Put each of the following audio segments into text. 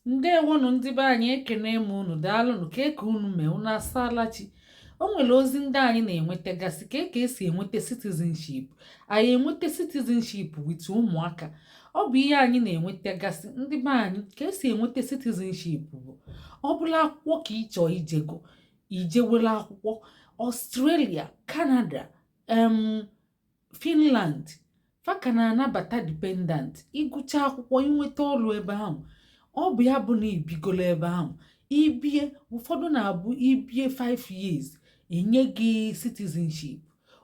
Ndewonụ ndị be anyị, ekene m unu. Daalụnụ. Ka eke unu mee, unu asaala chi. O nwere ozi ndị anyị na-enwetagasị ka esi enweta citizenship. Anyị enweta citizenship with ụmụaka, ọ bụ ihe anyị na-enwetagasị. Ndị be anyị, ka esi enweta citizenship bụ ọ bụla akwụkwọ ka ị chọọ ijego, ijewere akwụkwọ Australia, Canada, Finland, fa ka na-anabata dependant. Ịgụcha akwụkwọ, inweta ọrụ ebe ahụ, ọ bụ ya bụ na ibigolo ebe ahụ ibie. Ụfọdụ na-abụ ibie 5 years, enye gị citizenship.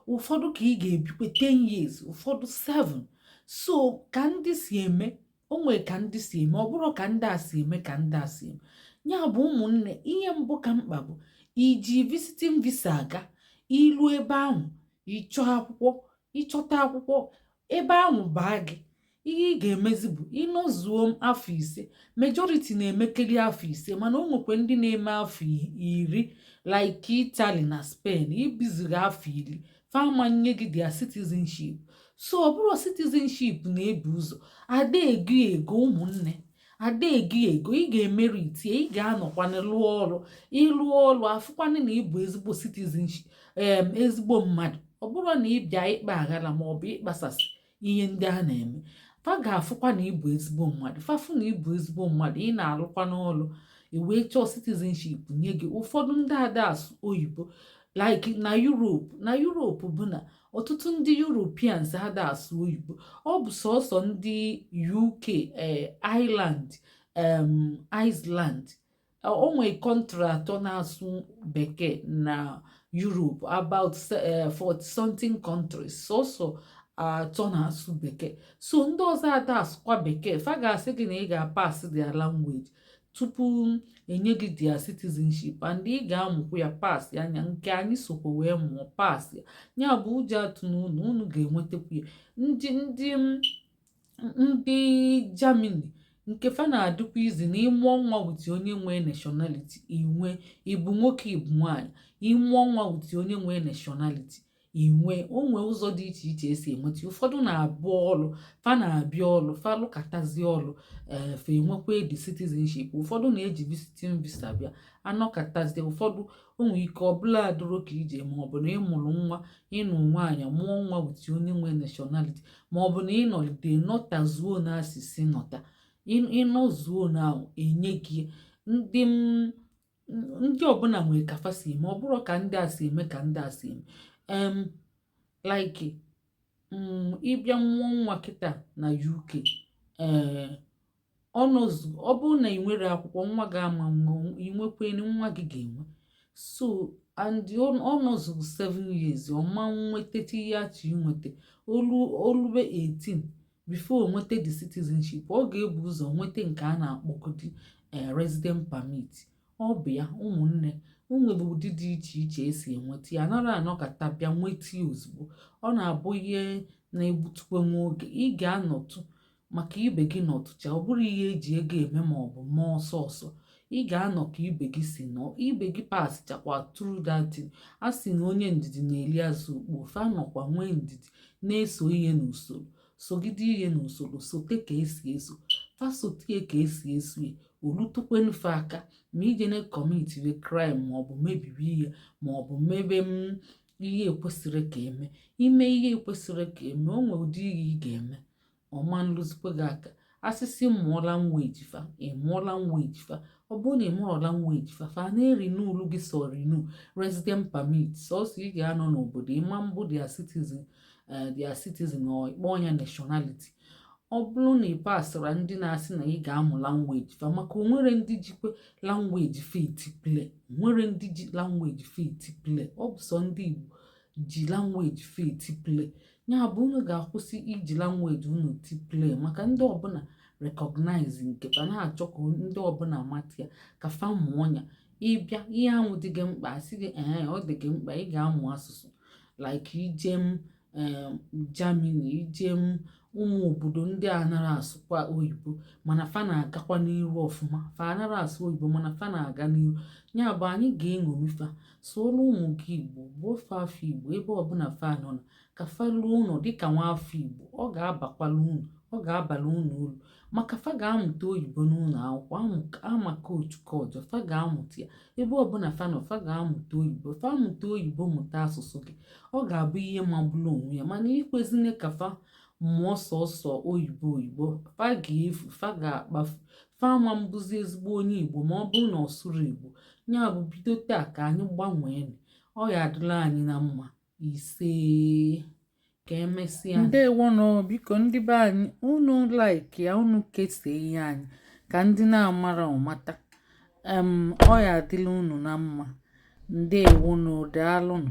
Ụfọdụ ka ị ga-ebikwe 10 years, ụfọdụ 7. So ka ndị si eme, o nwere ka ndị si eme, ọ bụrụ ka ndị a si eme, ka ndị a si eme. Ya bụ, ụmụnne, ihe mbụ ka mkpa bụ iji visiting visa aga ilu ebe ahụ, ịchọ akwụkwọ, ịchọta akwụkwọ ebe ahụ baa gị. Ihe ị ga-emezi bụ ịnọzuo m afọ 5. Majority na-emekeri afọ 5, mana o nwekwa ndị na-eme afọ 10, like Italy na Spain. Ibizuru afọ 10, fama nye gị their citizenship. So ọ bụrụ citizenship na-ebu ụzọ ada ego ego, ụmụnne, ada ego ego, ị ga-emeri itie, ị ga-anọkwana lụọ ọrụ. Ịlụọ ọrụ, afụkwana na ịbụ ezigbo citizenship, ezigbo mmadụ. Ọ bụrụ na ị bịa ịkpa aghara maọbụ ịkpasasị ihe ndị a na-eme, fa ga-afụkwa na ịbụ ezigbo mmadụ. Fafụ na ịbụ ezigbo mmadụ, ị na-alụkwa n'ọrụ, i wee chọọ citizenship nye gị. Ụfọdụ ndị ada asụ oyibo, like na Europe, na Europe bụ na ọtụtụ ndị Europeans ada asụ oyibo. Ọ bụ sọsọ ndị UK, Ireland, Iceland, o nwee country atọ na-asụ bekee na Europe, about 40 something countries, sọsọ atọ na-asụ bekee. So ndị ọzọ ada asụkwa bekee. Fa ga-asị gị na ị ga-pass their language tupu enye gị their citizenship, and ị ga-amụkwa ya, pass anya nke anyị sokwa wee mụọ, pass ya. Ya bụ, ụjọ atụ na unu, unu ga-enwetakwa ya. Ndị Germany, nke fa na-adịkwa izi na ịmụọ nwa with onye nwee nationality, inwe ịbụ nwoke, ịbụ nwaanyị, ịmụọ nwa with onye nwee nationality, inwe. Onwe ụzọ dị iche iche esi enweta. Ụfọdụ na-abụ ọlụ fa na-abịa ọlụ, fa lụkatazi ọlụ, ee, fa enwekwa the citizenship. Ụfọdụ na-eji visiting visa bịa, anọkatazie. Ụfọdụ onwe ike ọbụla adụrụ ka ije, maọbụ na ịmụrụ nwa, ịnụ nwaanyị, mụọ nwa with onye nwe nationality, maọbụ na ịnọlite nọtazuo na asịsị nọta, ịnọzuo na enye gị. Ndị ọbụla nwere ka fa si eme. Ọ bụrụ ka ndị a si eme, ka ndị a si eme, like ịbịa mụọ nwa kịta na UK, ee, ọnọzụ, ọ bụrụ na ị nwere akwụkwọ, nwa gị ama nwa, inwekwenu nwa gị ga-enwe. So and ọ nọzuru 7 years, ọma nwetata ihe achọ inweta. Olu olube 18 before o nweta the citizenship. Ọ ga-ebu ụzọ nweta nke a na-akpọgodi resident permit. Ọ bụ ya, ụmụnne, o nwere ụdị dị iche iche esi enweta ya. Anara anọkata bịa nweta ya ozugbo. Ọ na-abụ ihe na-egbutukwe nwa oge. Ị ga-anọtụ maka ibe gị nọtụcha. Ọ bụrụ ihe eji ego eme maọbụ mee ọsọ ọsọ, ị ga-anọ ka ibe gị si nọ, ibe gị pasichakwa through that thing. A sị na onye ndidi na-eli azụ ukpo. Fa nọkwa nwee ndidi, na-eso ihe n'usoro, sogide ihe n'usoro, sote ka esi eso fa, sotie ka esi eso ya, olutukwenufe aka. Ma ije na commit crime maọbụ mebibi ihe maọbụ mebe m ihe ekwesịrị ka eme, ime ihe ekwesịrị ka eme, o nwere ụdị ihe ị ga-eme, ọma nlụzikwe gị aka. Asịsị mụọ language fa, ị mụọ language fa. Ọ bụrụ na ị mụrọ language fa, fa na-renew gị, sọ renew resident permit, sọsọ ị ga-anọ n'obodo ịma mbụ their citizen, their citizen or ịkpọ ya nationality. Ọ bụrụ na ị pasịra, ndị na-asị na ị ga-amụ language fa, maka onwere ndị jikwe language fa eti play, nwere ndị ji language fa eti play. Ọ bụ sọ ndị Igbo ji language fa eti play. Ya bụ, unu ga-akwụsị iji language unu ti play, maka ndị ọbụla recognize nke fa na-achọ ka ndị ọbụla mata ya, ka fa mụọ ya. Ịbịa, ihe ahụ dị gị mkpa, asị gị ee, ọ dị gị mkpa, ị ga-amụ asụsụ, like ijem Germany, ijem ụmụ obodo ndị a nara asụkwa oyibo, mana fa na-agakwa n'iru ọfụma. Fa anara asụ oyibo, mana fa na-aga n'iru. Ya bụ, anyị ga-eṅomi fa. Sụọrọ ụmụ gị Igbo, gbuo fa afọ Igbo ebe ọbụla fa nọ, na ka fa luo ụlọ dịka nwa afọ Igbo. Ọ ga-abakwala unu, ọ ga-abala unu uru. Maka fa ga-amụta oyibo n'ụlọ akwụkwọ, ama coach kọjọ, fa ga-amụta ya. Ebe ọbụla fa nọ, fa ga-amụta oyibo. Fa mụta oyibo, mụta asụsụ gị, ọ ga-abụ ihe magburu onwe ya. Mana ikwezine ka fa mụọ sọsọ oyibo oyibo, fa ga-efu, fa ga-akpafu, fa ama mbụzi ezigbo onye Igbo ma ọ bụrụ na ọ sụrụ Igbo. Ya bụ, bido taa ka anyị gbanwee. Ọ ya adịla anyị na mma. Isee, ka emesịa. Ndewonụ. Biko, ndị be anyị, unu like ya, unu kesaa ihe anyị ka ndị na-amara ọmata. Ọ ya adịla unu na mma. Ndewonụ, daalụnụ.